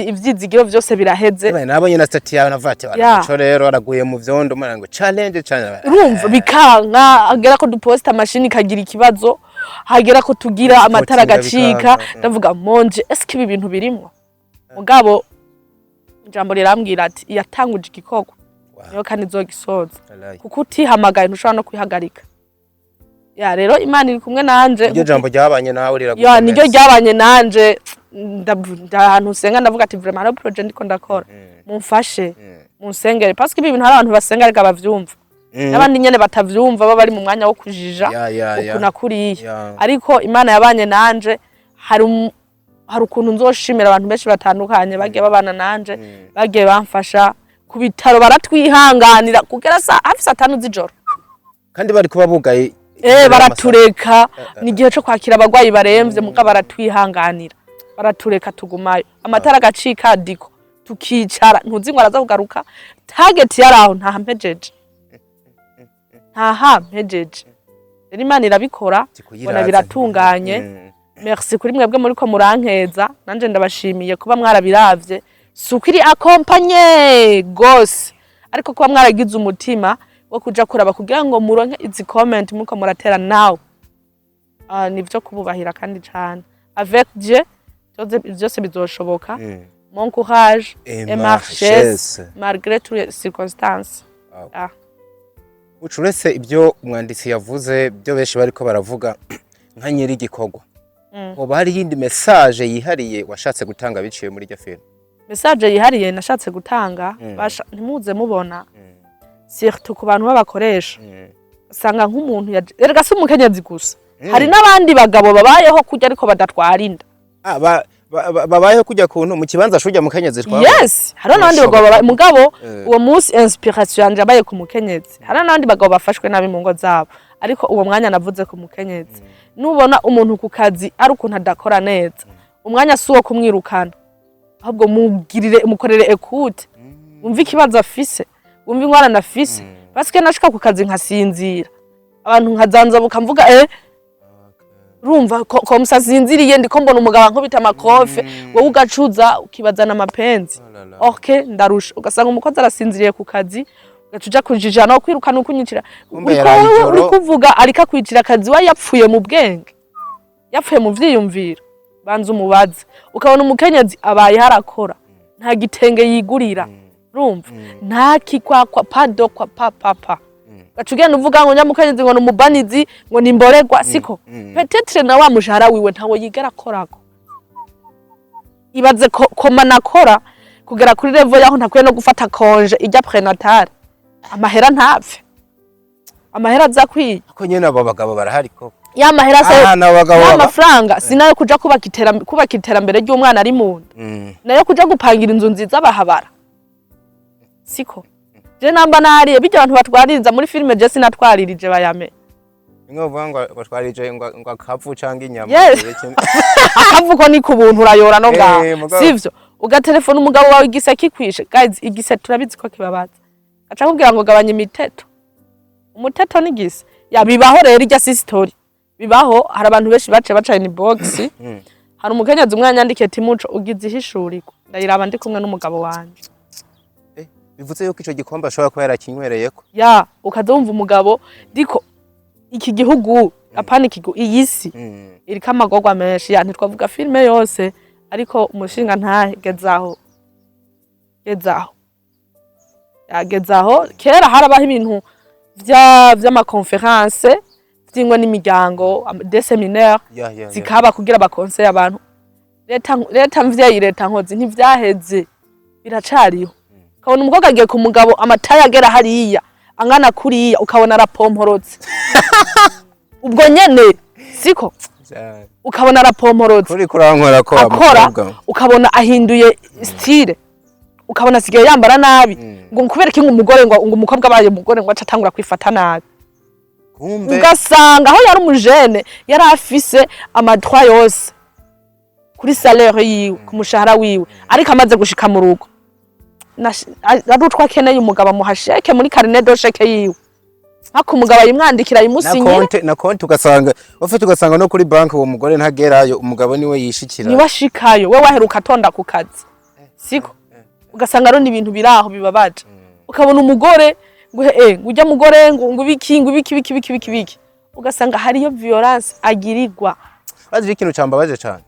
ivyizigiro vyose biraheze. Ebaye, nabonye na statut yawe, navuga ati "Waraco rero araguye mu vyondo", mwana ngo challenge cyane. Urumva bikanka, hagera ko duposta mashini ikagira ikibazo, hagera ko tugira amatara Gupotinga agacika. bikanka. Ndavuga monje, eske ibi bintu birimwo? Mugabo ijambo rirambwira ati iyatanguje igikorwa niyo kandi izogisoza, Wallahi. kuko utihamagaye ntushobora no kwihagarika. Ya, rero Imana iri kumwe nanje. Iryo jambo ryabanye nawe Ya, riragukomeza. niryo ryabanye nanje. Ahantu usenga ndavuga ati vraiment hariho projet ndiko ndakora, mumfashe, munsengere, parce que ibi bintu hari abantu basenga ariko bavyumva n'abandi nyene batavyumva, baba bari mu mwanya wo kujija Ya, ya, ya. uku na kuriya. Ariko Imana yabanye nanje. Hari ukuntu nzoshimira abantu benshi batandukanye bagiye babana nanje, bagiye bamfasha ku bitaro, baratwihanganira kugera saa hafi saa 5 z'ijoro. Kandi bari kuba bugaye. Baratureka, ni igihe co kwakira abagwayi baremvye, muga baratwihanganira, baratureka tugumayo, amatara agacika, diko tukicara, ntuzi ngo araza kugaruka. Target yari aho, ntahampejeje, ntahampejeje. Rero Imana irabikora, mbona biratunganye. Merci kuri mwebwe muriko murankeza, nanje ndabashimiye kuba mwarabiravye. Si uko iri accompagné gose, ariko kuba mwaragize umutima wo kuja kuraba kugira ngo muronke izi comment muriko muratera nawe, nivyo kububahira kandi cane. Avec Dieu byose, byose bizoshoboka. Mon courage Et et ma ma richesse richesse. malgré toutes les circonstances. Wow. Ah. Uca uretse ibyo umwanditsi yavuze, byo benshi bariko baravuga, nka nyiri igikorwa, hoba hari iyindi message yihariye washatse gutanga biciye muri iryo film? Message yihariye nashatse gutanga, basha ntimuze mubona, surtout ku bantu b'abakoresha, usanga nk'umuntu erega si umukenyezi gusa, hari n'abandi bagabo babayeho kurya ariko badatwara inda. Ah, babayeho kujya kuntu mu kibanza shujya mukenyezi twabonye. Yes, hariho n'abandi bagabo mugabo uwo munsi inspiration yanje yabaye ku mukenyezi. Hariho n'abandi bagabo bafashwe nabi mu ngo zabo, ariko uwo mwanya navuze ku mukenyezi. Nubona umuntu ku kazi ari ukuntu adakora neza, umwanya si uwo kumwirukana, ahubwo mugirire, mukorere écoute, wumve ikibazo afise, wumve ingorane afise, parce que nashika ku kazi nkasinzira, abantu nkazanzabuka mvuga urumva ko musasinziriye, ndiko mbona umugabo ankubita amakofe, wowe ugacuza ukibazana amapenzi. Ok, ndarusha, ugasanga umukozi arasinziriye ku kazi, ugaca uja kujija no kwirukana ukunyicira. Kumbe Uriko yaraye wewe ijoro. uri kuvuga ariko akwicira akazi, we yapfuye mu bwenge, yapfuye mu vyiyumviro. Banza umubaze. Ukabona umukenyezi abaye harakora, nta gitenge yigurira, urumva nta kikwakwa pado kwa pa pa pa, gaca ugenda uvuga ngo nyamukenyezi ngo ni umubanizi, ngo ni imboregwa. Siko peut-être na wa mushahara wiwe ntawe yigera akorako. Ibaze ko koma nakora kugera kuri level yaho ntakwiye no gufata congé ijya prénatal, amahera ntapfe, amahera aza akwiye. Ko nyene abo bagabo barahari koko. Ya mahera se, Ah, n'abo bagabo ya mafaranga sinayo kuja kubaka iterambere ry'umwana ari mu nda, nayo kuja gupangira inzu nziza bahabara. Siko je namba nariye bijya abantu batwaririza muri filime, je sinatwaririje bayame. Bimwe bavuga ngo twarije ngo akavu canke inyama. Yes. Akavuko ni ku buntu, urayora no ngaho. Mugabo. Sivyo, ugatelefona umugabo wawe igise kikwishe. Guys, igise turabizi ko kibabaza, aca akubwira ngo gabanya imiteto. Umuteto ni igise ya bibaho. Rero irya si story bibaho, hari abantu benshi bace baca inbox. Hari umukenyezi umwe yanyandikiye ati: "Muco, ugize ihishurirwa, ndayiraba ndi kumwe n'umugabo wanje." Bivuze yuko ico gikombe ashobora kuba yarakinywereyeko. Ya, ukaza wumva umugabo diko iki gihugu, apana iki iyi si iriko amagorwa menshi. Ya, ntitwavuga filime yose, ariko umushinga ntahe gezaho, gezaho, yagezaho. Kera harabaho ibintu vy'ama conférences vy'ingo n'imiryango, des séminaires Ya, ya, ya. zikaba kugira bakonseye abantu. Leta mvyeyi, leta nkozi, ntivyaheze, biracariho. Ukabona umukobwa agiye ku mugabo, amataye agera hariya angana kuriya, ukabona arapomporotse ubwo nyene, siko? Cyane. Ukabona arapomporotse. Kuri kurankora ko Akora mukobwa. ukabona ahinduye style. Ukabona asigaye yambara nabi, ngo kubera ko umugore, ngo umukobwa abaye umugore, ngo aca atangura kwifata nabi. Kumbe Ugasanga aho yari umujene yari afise ama droits yose kuri salaire yiwe, ku mushahara wiwe, ariko amaze gushika mu rugo ari utwo akeneye, umugabo amuha chèque muri carnet de chèques yiwe, mpaka umugabo ayimwandikira, na ayimusinyira. Konte na konte, ugasanga ufite, ugasanga no kuri banki uwo mugore ntagerayo, umugabo niwe yishikira. Niwe ashikayo, we waheruka atonda ku kazi, siko? Ugasanga rero ni ibintu biri aho bibabaje. Ukabona umugore ngo ngo ujya mugore ngo ibiki, ngo ibiki biki biki biki biki, ugasanga hariyo violence agirirwa. Bazi ikintu cambabaje cane,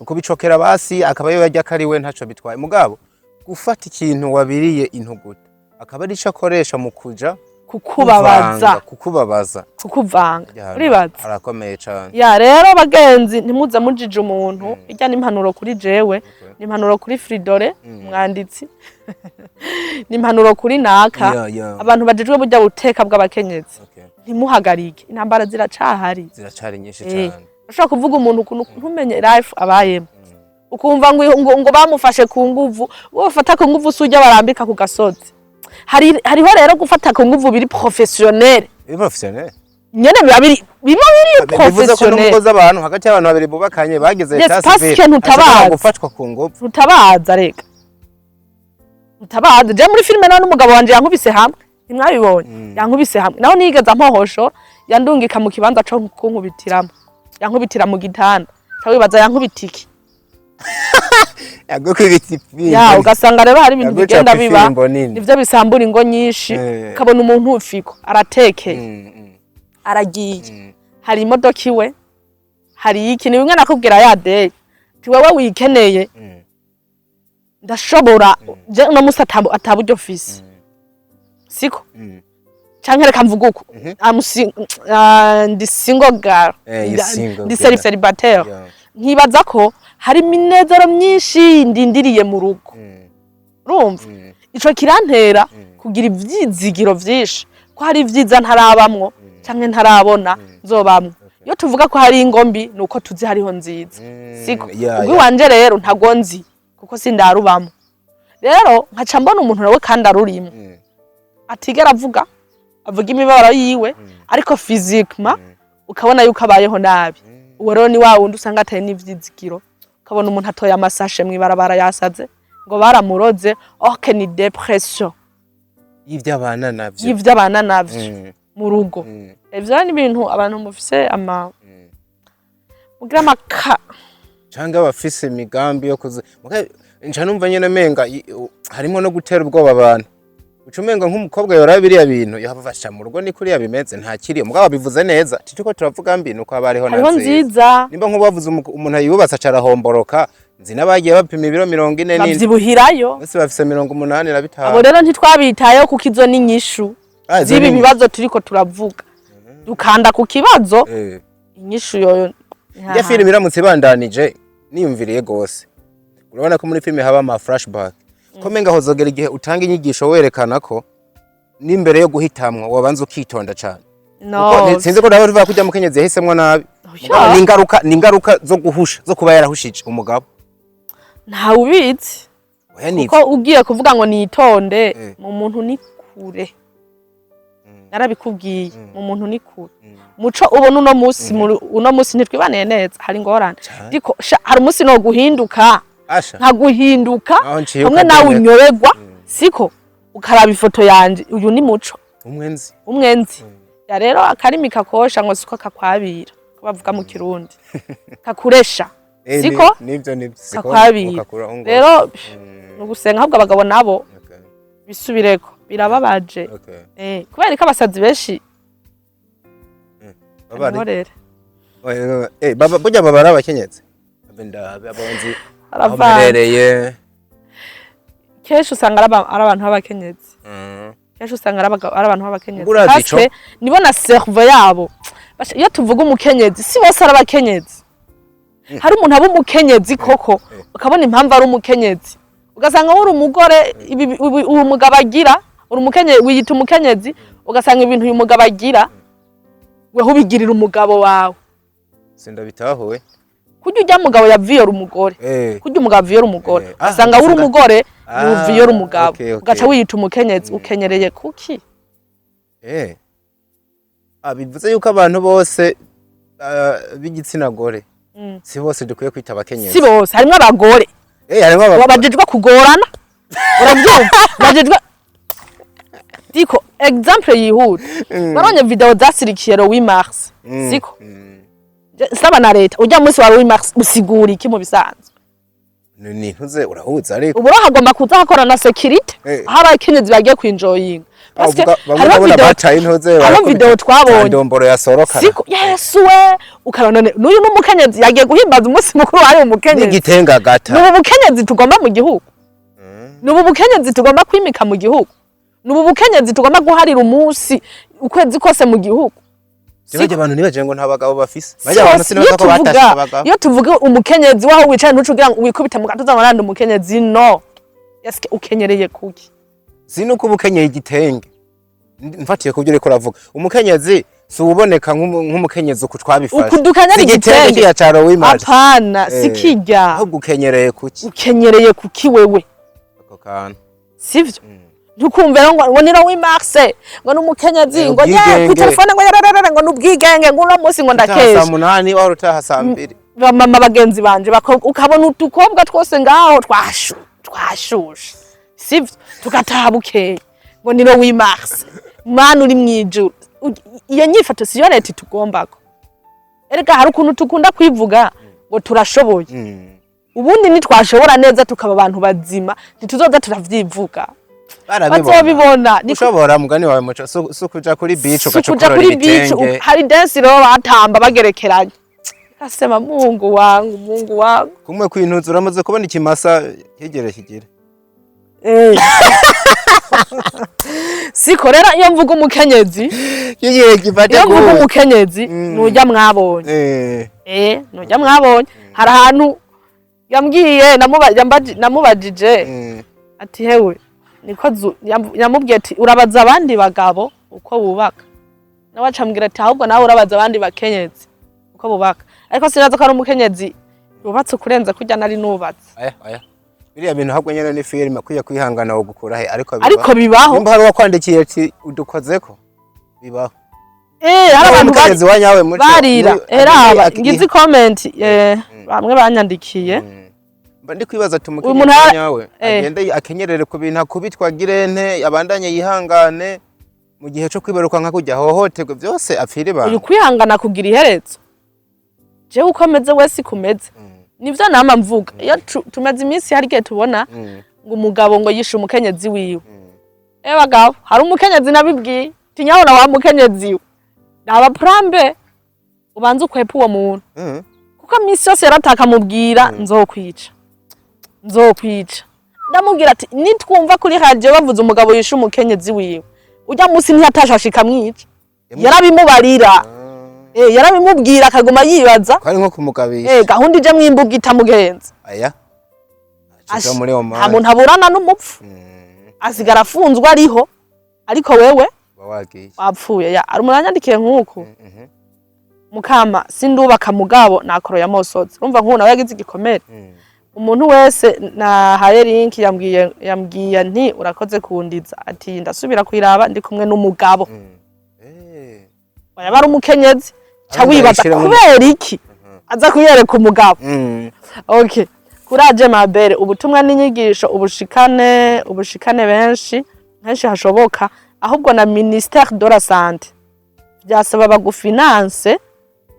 ukubicokera basi akaba yo yarya kari we, ntaco bitwaye, mugabo gufata ikintu wabiriye intuguta akaba arico akoresha mu kuja kukubabaza. kuvanga, kukubabaza. Kukuvanga. Harya Uribaza. Harakomeye cane. Ya, rero bagenzi, ntimuze mujije umuntu. Irya ni impanuro kuri jewe, ni impanuro kuri Fridore umwanditsi, ni impanuro kuri naka. Abantu bajejwe burya buteka bw'abakenyezi, ntimuhagarike, intambara ziracahari. Ziracari nyinshi cane. Ushobora kuvuga umuntu ukuntu ntumenye life abayemo, ukumva ngo bamufashe ku nguvu. Wowe bafata ku nguvu si ujya barambika ku gasozi. Hariho rero gufata ku nguvu biri professionnel. Biri professionnel. Nyene biba biri Bivuze ko professionnel. n'umugozi abantu hagati y'abantu babiri bubakanye bagize Yes, état parce civil que ntutabazi. ashobora gufatwa ku nguvu. Ntutabaza, reka ntutabaza. Je muri filime nawe n'umugabo wanje yankubise hamwe, ntimwabibonye? Yankubise hamwe, naho nigeze ampohosho yandungika mu kibanza co kunkubitiramo, yankubitira mu gitanda. Ca wibaza yankubita iki? Yagukubita. Ya, ugasanga rero hari ibintu Yagucapa bigenda biba ifirimbo nini. nivyo bisambura ingo nyinshi. Ukabona umuntu ufiko aratekeye, aragiye, hari imodoka iwe, hari iki, ni bimwe nakubwira ya day ti wewe wikeneye. Ndashobora je uno musi ataburyo mfise, siko? Canke reka mvuge uko, ndi single girl. Eh, you single Ndi girl. self célibataire. Nkibaza ko hari iminezero myinshi ndindiriye mu rugo. Urumva, ico kirantera kugira ivyizigiro vyinshi ko hari ivyiza ntarabamwo canke ntarabona nzobamwo. Iyo tuvuga ko hari ingo mbi, ni uko tuzi hariho nziza, siko? Yeah. Ubwo iwanje rero ntago nzi kuko sindarubamwo. Rero nkaca mbona umuntu nawe kandi arurimo, atigera avuga imibabaro yiwe, ariko physiquement ukabona yuko abayeho nabi. Uwo rero ni wa wundi usanga atari n'ivyizigiro. Ukabona umuntu atoye amasashe mw'ibarabara, yasaze, ngo baramuroze. Ok, ni dépression y'ivyo abana navyo. Y'ivyo abana navyo mu rugo. Ivyo ni ibintu abantu mufise ama mugira amaka. Canke abafise imigambi yo kuza. Nca numva nyene menga harimwo no gutera ubwoba abantu. Uca umenga nk'umukobwa yoraba biriya bintu, yohava asha mu rugo ni kuriya bimeze, ntakiriyo. Mugabo bivuze neza, turiko turavuga mbi nuko haba hariho na Hariho nziza. Nziza. Nimba nk'ubavuze umuntu yubatse aca arahomboroka, nzi n'abagiye bapima ibiro 47, bavyibuhirayo. Bose bafise mirongo umunani na Abo bitanu. Rero ntitwabitayeho kuko izo ni inyishu Ah, izo z'ibi ni inyishu. bibazo turiko turavuga. Dukanda ku kibazo, inyishu yoyo. Irya filime iramutse ibandanije, niyumviriye gose, urabona ko muri filime haba ama flashback, ko menga hozogera igihe utanga inyigisho werekana ko n'imbere yo guhitamwo wabanza ukitonda cane. No. Kuko sinzi ko nawe tuvuga ko ujya mukenyezi yahisemwo nabi. Oya. Mugabo ni ingaruka zo guhusha, zo kuba yarahushije umugabo. Ntawe ubizi. Oya, ni Kuko ugiye kuvuga ngo nitonde, mu muntu ni kure, narabikubwiye, mu muntu ni kure. Muco ubona uno munsi, uno munsi ntitwibaniye neza, hari ingorane, ariko hari umunsi no guhinduka. Asha. Nka guhinduka. Aho nciye Hamwe nawe ukabyemera. unyoberwa, siko? Ukaraba ifoto yanje, uyu ni Muco. Umwenzi. Umwenzi ya rero akarimi kakosha ngo siko kakwabira, ko bavuga mu Kirundi kakuresha. Siko? Nivyo, nivyo, siko. Kakwabira. Ukakura ungo. Rero ni ugusenga, ahubwo abagabo nabo bisubireko, birababaje. Kubera ko abasazi benshi Babari. Nkorere. Oya, baba burya baba ari abakenyezi. Abe ndabe abonzi aho Aravanze. mperereye. Kenshi usanga ari abantu b'abakenyezi. Kenshi usanga ari abantu b'abakenyezi. Ubwo urazi ico? Parce que nibo na cerveau yabo. Iyo tuvuga umukenyezi, si bose ari abakenyezi. Hari umuntu aba umukenyezi koko, ukabona impamvu ari umukenyezi, ugasanga uri umugore, uyu mugabo agira, uri umukenyezi wiyita umukenyezi, ugasanga ibintu uyu mugabo agira weho ubigirira umugabo wawe. Sindabitahuwe. Kurya ujya mugabo yaviyora umugore, kurya umugabo aviyora umugore, Ah, ugasanga uri ugasanga umugore. Uviyora umugabo, ugaca wiyita umukenyezi. Ukenyereye kuki? Ah, bivuze yuko abantu bose b'igitsina gore, si bose dukwiye kwita abakenyezi. Si bose, harimwo abagore Harimo abagore bajejwe kugorana, urabyumva, bajejwe. Diko exemple yihuta, barabonye video zasirikiye le 8 mars, siko? Saba na leta, ujya munsi wa 8 mars usigura iki mu bisanzwe? Ni ntuze urahuza ariko. Ubu hagomba kuza hakora na security aho abakenyezi bagiye kwinjoyinga. Parce que Bamwe hariho ndabona video, bacaye intuze, hariho barakubita video twabonye. ndomboro yasorokana. Siko? Yesu we, ukabona none n'uyu n'umukenyezi yagiye guhimbaza umunsi mukuru wari umukenyezi n'igitenga gata. Ni ubu bukenyezi tugomba mu gihugu? Ni ubu bukenyezi tugomba kwimika mu gihugu? Ni ubu bukenyezi tugomba guharira umunsi ukwezi kose mu gihugu? Bajya abantu ntibaje ngo nta bagabo bafise. Si Bajya abantu hose, sinibaza iyo ko batashe tuvuga abagabo. Iyo tuvuga umukenyezi, waho wicaye ntuce ugira ngo wikubite mu gatuza ngo nandi umukenyezi. No, eske ukenyereye kuki? Si nuko uba ukenyeye igitenge. Mfatiye ku byo uriko uravuga, umukenyezi si uwuboneka nk'umukenyezi uku twabifashe. Uku dukenyera Si igitenge igitenge. kiriya ca Rowimaje. Apana, si kirya. Ahubwo ukenyereye kuki? Ukenyereye kuki wewe? Ako kantu. Sivyo? Ntukumve rero ngo ni 8 mars, ngo n'umukenyezi, ngo ye ubwigenge. ku telefone ngo yararara, ngo n'ubwigenge, ngo uno munsi ngo Utaha saa ndakesha. 8, wahora utaha saa 2. Bamama bagenzi banje ukabona utukobwa twose ngaho twashushe, sivyo? Tugataha bukeye ngo ni 8 mars. Mana uri mwijuru, iyo nyifato siyo leta itugombako. Erega hari ukuntu tukunda kwivuga ngo turashoboye. Ubundi ntitwashobora neza, tukaba abantu bazima, ntituzoza turavyivuga. Barabibona. Bazobibona. Ushobora mugani wawe muco si ukuja kuri beach Si ugaca kuja ukorora kuri beach. ibitenge. Hari dance rero batamba bagerekeranye, asema Mungu wangu, Mungu wangu. Kumwe kwintuza uramaze kubona ikimasa kigere kigire. Siko? Rero iyo mvuga umukenyezi, kigere gifate. iyo mvuga umukenyezi, nujya mwabonye. Nujya mwabonye. Hari ahantu yambwiye, namubajije ati hewe niko yamubwiye ati urabaza abandi bagabo uko bubaka, nawe acambwira ati ahubwo nawe urabaza abandi bakenyezi uko bubaka. Ariko sinaza ko ari umukenyezi yubatse ukurenza kurya nari nubatse. Aya aya, biriya bintu ahubwo nyene ni filime kwiye kwihangana wo gukura he, ariko bibaho. Ariko bibaho. Nimba hari uwakwandikiye ati udukozeko, bibaho. Hari abantu Umukenyezi wa nyawe muco barira. Eraba ngizi comment, bamwe banyandikiye. Mba ndi kwibaza ati Uyu umukenyezi muntu wa nyawe agende akenyerere ku bintu akubitwa girente, abandanye yihangane mu gihe co kwibaruka, nka kujya hohoterwa byose, apfire Uyu ibanga. kwihangana kugira iherezo. Jewe uko meze wese kumeze, nivyo nama mvuga. Iyo tumaze iminsi, hari igihe tubona ngo umugabo ngo yishe umukenyezi wiwe. Bagabo, hari umukenyezi nabibwiye tinyabona wa mukenyezi we, naba prambe ubanza ukwepa uwo muntu, kuko misi yose yarataka amubwira nzokwica, nzokwica. Ndamubwira ati nitwumva kuri radio bavuze umugabo yishe umukenyezi wiwe, ujya munsi ntiyatashashika amwica, yarabimubarira. Yarabimubwira akaguma yibaza. Ko ari nko kumugabisha. Gahunda ije mwimbuga itamugenza. Aya aca muri Oman. Nta muntu aburana n'umupfu. Asigara afunzwe ariho, ariko wewe Uba wagiye. wapfuye. Ya ari umuntu yanyandikiye nk'uku: mukama, sindubaka mugabo nakoroye amosozi. Urumva nk'ubu nawe yagize igikomere. Umuntu wese nahaye link yambwiye nti urakoze kundiza, ati ndasubira kuyiraba ndi kumwe n'umugabo. Yaba ari umukenyezi ca Arumva wibaza yishiramo. Kubera iki aza kuyereka umugabo? Okay, kuraje mabere, ubutumwa n'inyigisho ubushikane benshi henshi hashoboka. Ahubwo na ministère de la santé byasaba bagufinance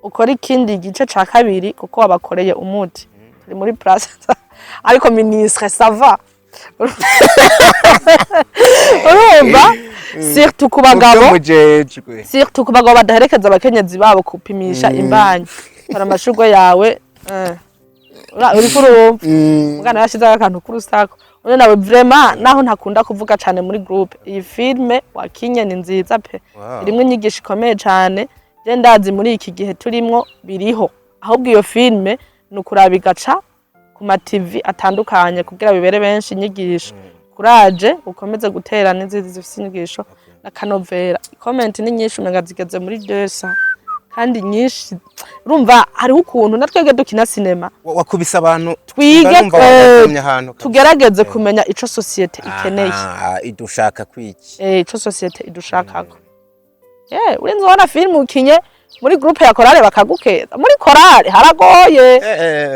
ukora ikindi gice ca kabiri, kuko wabakoreye umuti. Turi muri place, ariko ministre ça va, urumva, surtout ku bagabo. Mubyo mujejwe. Surtout ku bagabo badaherekeza abakenyezi babo kupimisha imbanyi. Tora amashurwe yawe. Uriko urumva mugana yashizeho akantu k'urusako. None nawe vraiment, naho ntakunda kuvuga cane muri groupe, iyi filme wakinye ni nziza pe. Irimwo inyigisho ikomeye cane. Je ndazi muri iki gihe turimwo biriho. Ahubwo iyo filme ni ukuraba igaca ku ma TV atandukanye kugira bibere benshi inyigisho. Kuraje, ukomeze gutera n'izindi zifise inyigisho n'akanovera. Comment ni nyinshi, umenga zigeze muri 200. Kandi nyinshi, urumva hariho ukuntu na twebwe dukina cinéma Wakubise abantu. Twige, Barumva wagatumye ahantu kabisa. Tugerageze kumenya ico société ikeneye. Aha, idushaka kwiki. Ico société idushakako. Urinze ubona filime ukinye muri groupe ya chorale bakagukeza muri chorale, haragoye.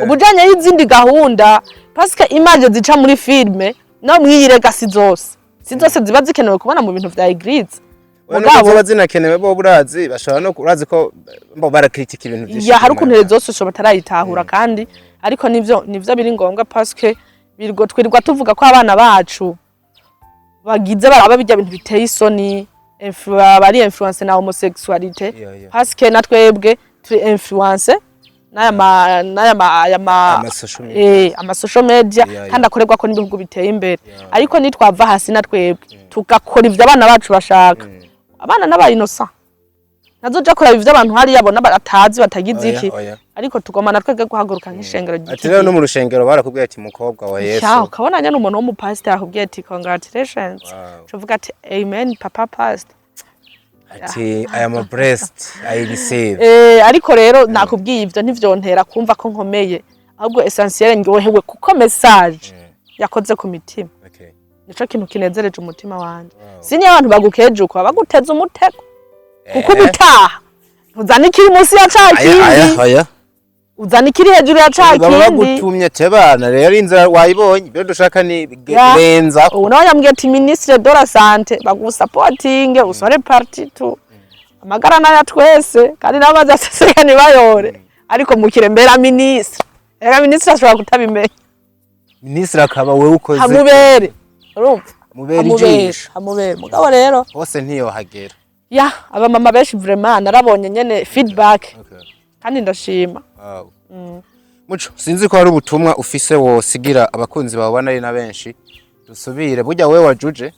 Ubujanye y'izindi gahunda, parce que image zica muri filme no mwiyirega si zose, si zose ziba zikenewe kubona mu bintu vya église. Oya, nubwo ziba zinakenewe, bo urazi bashobora no urazi ko bo barakritika ibintu byinshi. Ya, hari ukuntu réseaux sociaux batarayitahura kandi, ariko nivyo biri ngombwa, parce que birgo twirirwa tuvuga ko abana bacu bagize baraba bijya bintu biteye isoni, bari influencé na homosexualité, parce que na twebwe turi influencé n'aya ma Ama social media. Ama social media kandi akorerwa ko n'ibihugu biteye imbere. Ariko nitwava hasi na twebwe tugakora ivyo abana bacu bashaka, abana n'aba innocent nazoja kuraba ivyo abantu hariya bona batazi batagize Oya, iki. Oya. Ariko tugomba na twebwe guhaguruka nk'ishengero. Ati rero no mu rushengero barakubwiye ati mukobwa wa Yesu. Sha, ukabona nyene umuntu w'umupasiteri akubwiye ati congratulations. Uvuga ati amen, papa pastor. Ati I am blessed, I receive. Ariko rero nakubwiye, ivyo ntivyontera kumva ko nkomeye, ahubwo essentiel ndyohewe kuko message yakoze ku mitima. Nico kintu kinezereje umutima wanje. Sini abantu bagukejuka baguteza umutego, kuko ubutaha ntuzana ikiri munsi ya ca Aya aya kindi, aya. uzana ikiri hejuru ya ca Baba kindi. bagutumye tebana rero, inzira wayibonye, ibyo dushaka ni Ya. renza. Ubu nawe yambwiye ati ministre de la santé bagusapotinge usore parti tu amagara naya twese, kandi n'amazi aseseka ntibayore, ariko mukirembera ministre, reka ministre ashobora kutabimenya. Minisitiri akaba wewe ukoze. Hamubere, urumva? Mubere. Hamubere. Ijisho. Hamubere, mugabo rero hose ntiyohagera. Ya, abamama benshi vraiment narabonye nyene feedback kandi ndashima. Wow. Muco, sinzi ko hari ubutumwa ufise wosigira abakunzi bawe ari na benshi. Dusubire burya wewe wajuje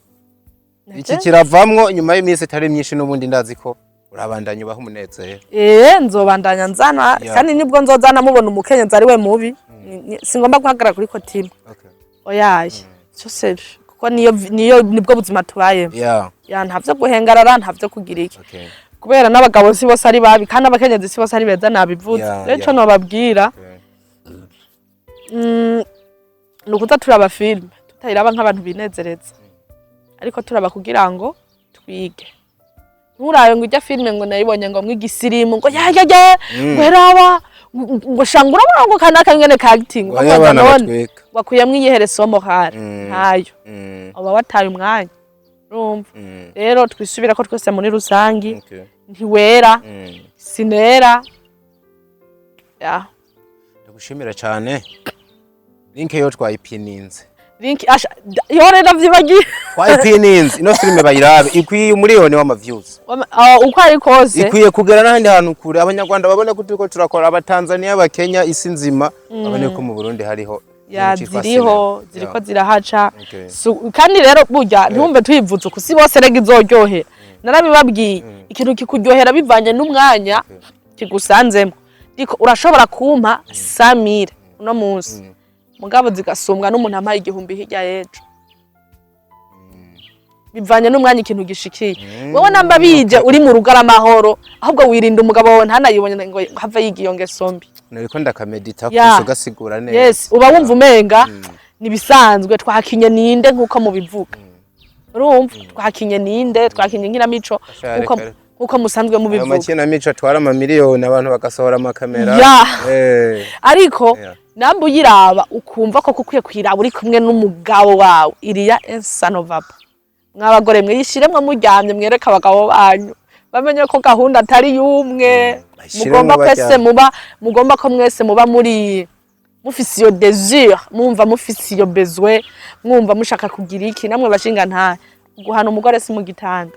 iki kiravamwo nyuma y'iminsi itari myinshi, n'ubundi ndazi ko urabandanya ubaho umunezero. Nzobandanya nzana kandi nibwo nzozana mubona umukenyezi ari we mubi. Singomba guhagarara kuri kotima. Oyaye, cyose kuko niyo nibwo buzima tubayemo. Ya, ntavyo guhengarara, ntavyo kugira iki, kubera n'abagabo si bose ari babi kandi abakenyezi si bose ari beza, nabivuze. Rero ico nobabwira, ni ukuza turaba filime, tutayiraba nk'abantu binezereza, ariko turaba kugira ngo twige. Nturabe ngo ijya filime ngo nayibonye ngo mwigisirimu, ngo yayaya, ngo heraba, ngo shanga urabona ngo kanaka ngene ka acting. Ngo hariyo abana none batwika. Wakuyemwo iyihere somo hari? Ntayo. Uba wataye umwanya, urumva? Rero twisubira ko twese muri rusangi ntiwera, sinera ya. Ndagushimira cyane, link yo twayipininze. Link asha yo rero ndavyibagiye. Twayipininze, ino filime bayirabe, ikwiye umuriyoni w'ama views. Uko ari kose. Ikwiye kugera n'ahandi hantu kure, abanyarwanda babone ko turiko turakora, abatanzania, abakenya, isi nzima babone ko mu Burundi hariho ya ikintu citwa ziriho cinema. ziriko zirahaca. Kandi rero burya ntumve tuyivuze uku, si bose rega izoryohera. Narabibabwiye, ikintu kikuryohera bivanye n'umwanya kigusanzemo. Diko urashobora kumpa 100,000 uno munsi, mugabo zigasumbwa n'umuntu ampaye 1000 hirya y'ejo, bivanye n'umwanya ikintu gishikiye. Wowe namba bije uri mu rugo ari amahoro, ahubwo wirinda umugabo wawe ntanayibonye ngo have yiga iyo ngeso mbi. Nariko ndakamedita Ya. gusa ugasigura neza. Yes, uba wumva umenga nibisanzwe, twakinye ninde nkuko mubivuga, urumva twakinye ninde, twakinye inkinamico Ashare nkuko kare. nkuko musanzwe Ayo mubivuga. makinamico atwara amamiliyoni, abantu bagasohora amakamera. Ya. Ariko namba uyiraba ukumva ko ukwiye kuyiraba uri kumwe n'umugabo wawe, iriya ensanovapa, mwabagore mwiyishiremwo muryamye, mwereke abagabo banyu bamenye ko gahunda atari y'umwe. Bayishiremwo Mugomba kwese baryamye. muba mugomba ko mwese muba muri mufise iyo désir, mwumva mufise iyo besoin, mwumva mushaka kugira iki. Namwe bashinga ntahe, guhana umugore si mu gitanda.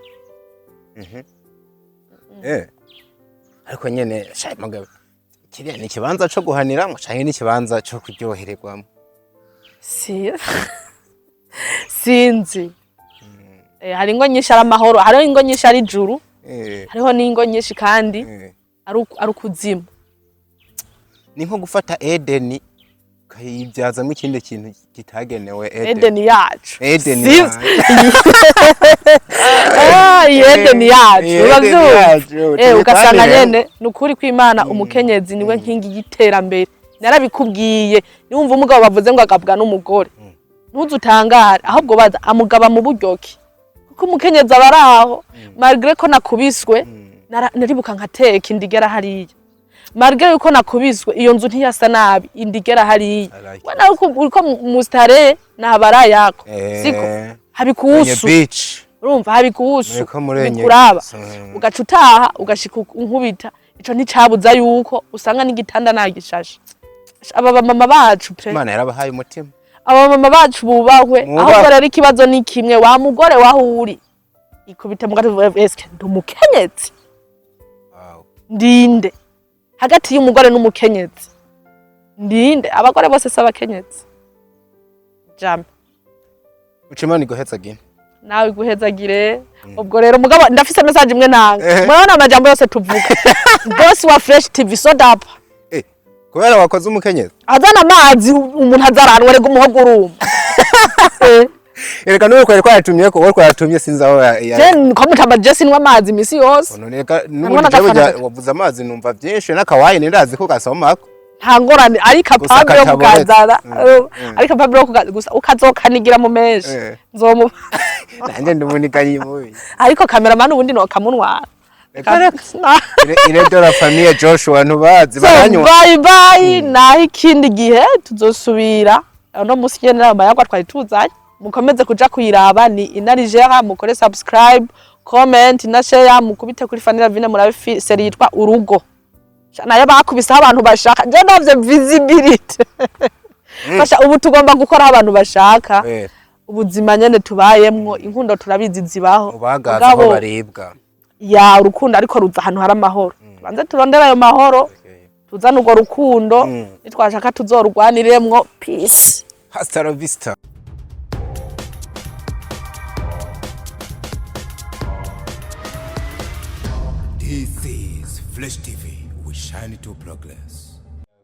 Ariko nyene sha mugabo, kiriya ni ikibanza co guhaniramwo canke ni ikibanza co kuryohererwamwo? Si sinzi. Hari ingo nyinshi ari amahoro, hariho ingo nyinshi ari ijuru, hariho n'ingo nyinshi kandi ari ukuzimu. Ni nko gufata Edeni. Ukayibyazamo ikindi kintu kitagenewe Eden. Edeni yacu. Eden Sivyo? yacu. Ah, iyi Edeni yacu. Iyi Uravyumva? Edeni yacu, Ugasanga tuyitanire. nyene ni ukuri kw'Imana, umukenyezi niwe nkingi y'iterambere. Narabikubwiye, niwumva umugabo bavuze ngo agabwa n'umugore, ntuze utangare, ahubwo baza amugaba mu buryoki, kuko umukenyezi aba ari aho. Malgré ko nakubiswe, naribuka nkateka indigera hariya. Malgré yuko nakubiswe, iyo nzu ntiyasa nabi, indigera hariya. I like We nawe uriko mustare nahabara yako, siko? Kwenye Habikuhusu. beach. Urumva, habikuhusu. Muriko murenye. Bikuraba. Ugaca utaha, ugashika unkubita, ico nticabuza yuko usanga n'igitanda nagishashe. Aba bamama bacu pe. Imana yarabahaye umutima. Aba mama bacu bubahwe. Mwubahwe. Ahubwo rero ikibazo ni kimwe: wa mugore waho uri, ikubite mu gatuza, eske ndi umukenyezi? Ndinde hagati y'umugore n'umukenyezi? Ndinde? Abagore bose si abakenyezi, jamais. Uca Imana iguhezagire. Nawe iguhezagire. Ubwo rero mugabo ndafise message imwe ntanga. Murabona amajambo yose tuvuga, boss wa Fresh TV, sodapa. Kubera wakoze umukenyezi. Azana amazi, umuntu azaranwa, rega umuhogo uruma. Ereka n'ubu kwari kwayatumye, ko kwari kwayatumye, sinzi aho Je ko mutamba, je sinywa amazi imisi yose. None reka Harimo n'ubundi jewe n'agafanta. Wavuze amazi numva byinshi n'akawayini ndazi ko gasomako. Nta ngorane, ariko Gusa apambe yo kataboretse. kukazana, ariko apambe yo gusa ukazokanigira mu menshi. Nzomu Nanjye ndumunika mubi. Ariko cameraman ubundi nokamunwara. Reka reka. Ile de la famille Joshua ntubazi So, baranywa. bye bye, naho ikindi gihe tuzosubira. Uno musi nyene nayo mayagwa twari tuzanye, mukomeze kuja kuyiraba, ni Inarijera. Mukore subscribe, comment na share, mukubite kuri Fanny Lavine, murabe série yitwa Urugo. Nayo bakubiseho abantu bashaka. Je ndavye visibility. Fasha, ubu tugomba gukora aho abantu bashaka. Ubuzima nyene tubayemwo, inkundo turabizi zibaho. Ubagaza aho Mugabo, baribwa. Ya, urukundo ariko ruza ahantu hari amahoro. Tubanze turondere ayo mahoro, tuzane urwo rukundo. Nitwashaka tuzorwaniremwo. Peace. Hasta la vista. This is Flash TV. We shine to progress.